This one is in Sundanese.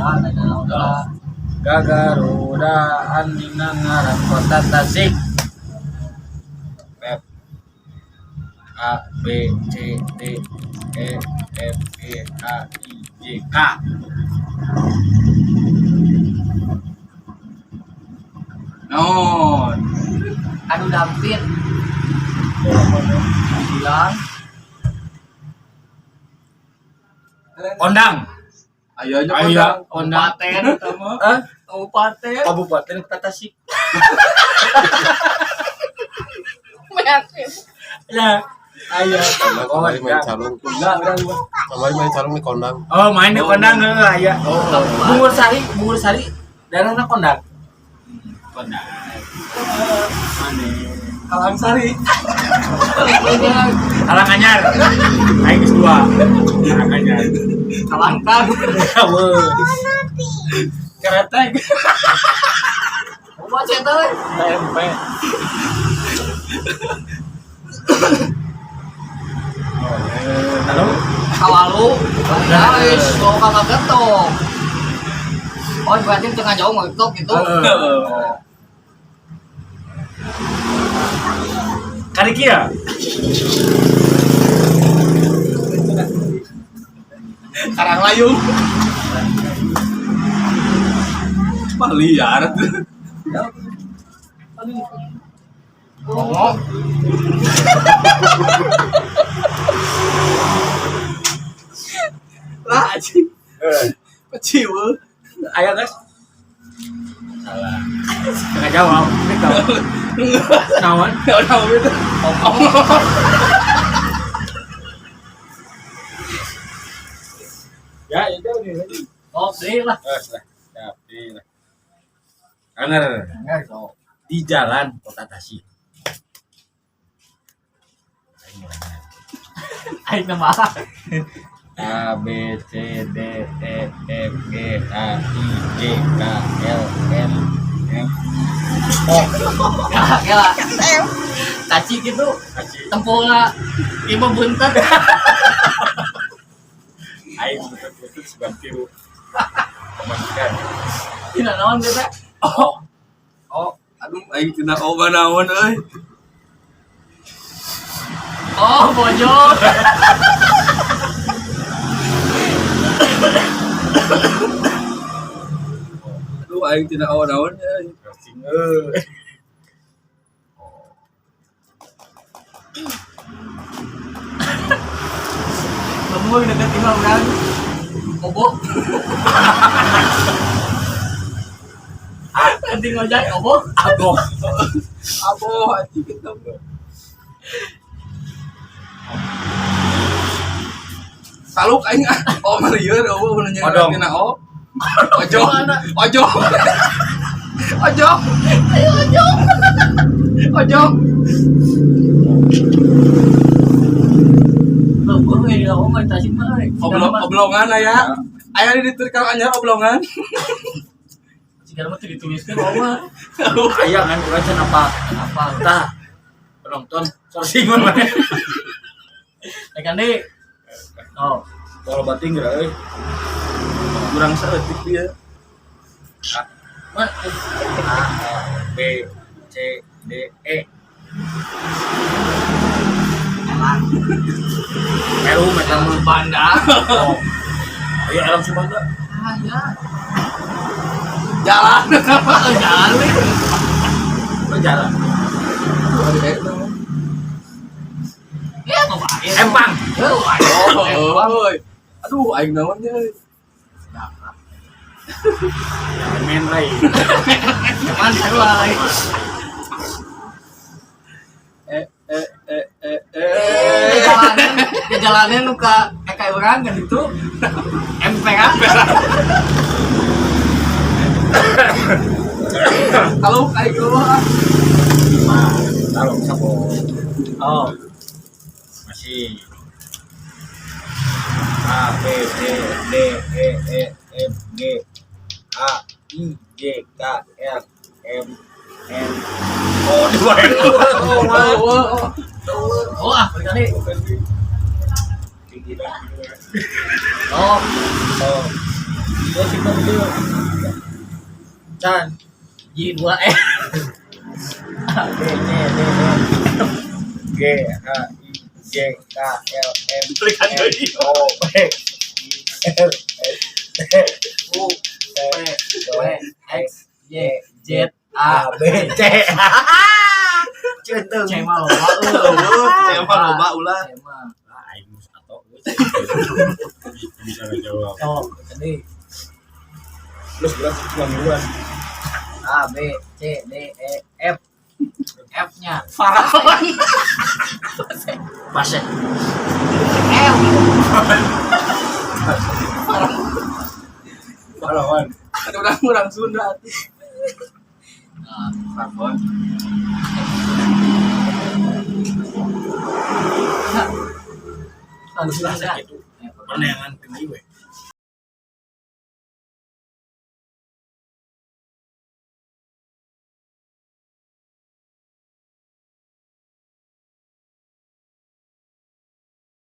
Ya, ada naon lah. Gagarudaan dina ngaran Kota Tasik. F A B C D E F G H I J K. Naon? Anu dampit. Bilang Kondang. Ayo aja Aya kondang. kondang. kabupaten eta mah. Hah? Kabupaten. Kabupaten Kota Tasik. Ya. Aya. Kondang kemarin main calung. Enggak, urang mah. Kemarin main calung di kondang. Oh, main di kondang heeh aya. Oh, Bungur Sari, Bungur Sari daerahna Kondang. Kondang. Mana? Kalang Sari. Halang anyar. Aing geus dua. Halang anyar. Kalangkang. Weuh. Keretek. Apa sih eta euy? TMP. Halo? Kawalu. Guys, lo kagak getok. Oh, berarti tengah jauh ngetok gitu. Heeh. Kari kia. Karang Layung. Wah, liar tuh. Oh, Lah, anjing. Keciwa. Ayo guys. Salah. Nggak jawab. Gitu. Naon? Udah mau itu. Ya, itu nih. oh, deh lah. Oh, sudah. Siap, lah. Anger Enggak, so. di jalan Kota Tasik. Aing mulai. Aing nama. A B C D E F G H I J K L M N O. Ya, ya lah. Kaci gitu. Kaci. Tempolna ieu mah buntet. Aing betul-betul sebab tiru. Pemajikan. Tina naon teh? Oh. Oh, aduh aing tina oba naon euy. Oh, bojong. Aduh aing tina oba naon euy. Racing euy. Kamu deket imah urang. Obo. Nanti ngojek obo. Aboh. Aboh anjing kita. Saluk aing ah. Oh malieur eueuh mun nanya Odong. tina o. Ojo. Ojo. Ojo. Ayo ojo. Ojo. Loh, gua euy di mah di Tasik mah euy. Oblongan aya. Aya di ditu kalau anyar oblongan. Sigana mah teu dituliskeun oh mah. Aya kan urang can apa? Apa? Tah. Penonton searching mana? Rekan deui. Oh, Kalau bating geura euy. Kurang saeutik dia. A Ma A B C D E. elang. Eru metal Elang Subanda. Oh. Ayo Elang Subanda. Ah, ya. Jalan. Oh, jalan we. Oh, jalan. Aduh, ada eta mah. Ya, apa bae. Empang. Heuh, ayo. Empang. Oh, euy. Aduh, aing naon nya euy. Main lain. Cuman sarua euy. Eh eh eh eh eh. Jalanan, di jalanan nu ka ka urang kan itu. MPK. Kalau aing eueuh ah. Kalau sapo Oh, masih A B C D E E F G H I J K L M N O dua itu. Oh, oh, oh. oh ah, balik kali. Oh, Oh. Gua simpen dulu. Can. J 2 E A B C D E F G H I J K L M Balikan N deui. O P R S T U T P W X Y Z A A B C. Centeng. C mah loba Eueuh, C mah loba ulah. C mah. Ah, aing mus atau Bisa ngejawab. Sok, tadi Terus berat cuma mingguan. A B C D E F. F-nya Farawan. Pasek. F. Pahlawan. Ada orang-orang Sunda. Nah, Farawan. Sunda. Gitu. Perneangan geni we.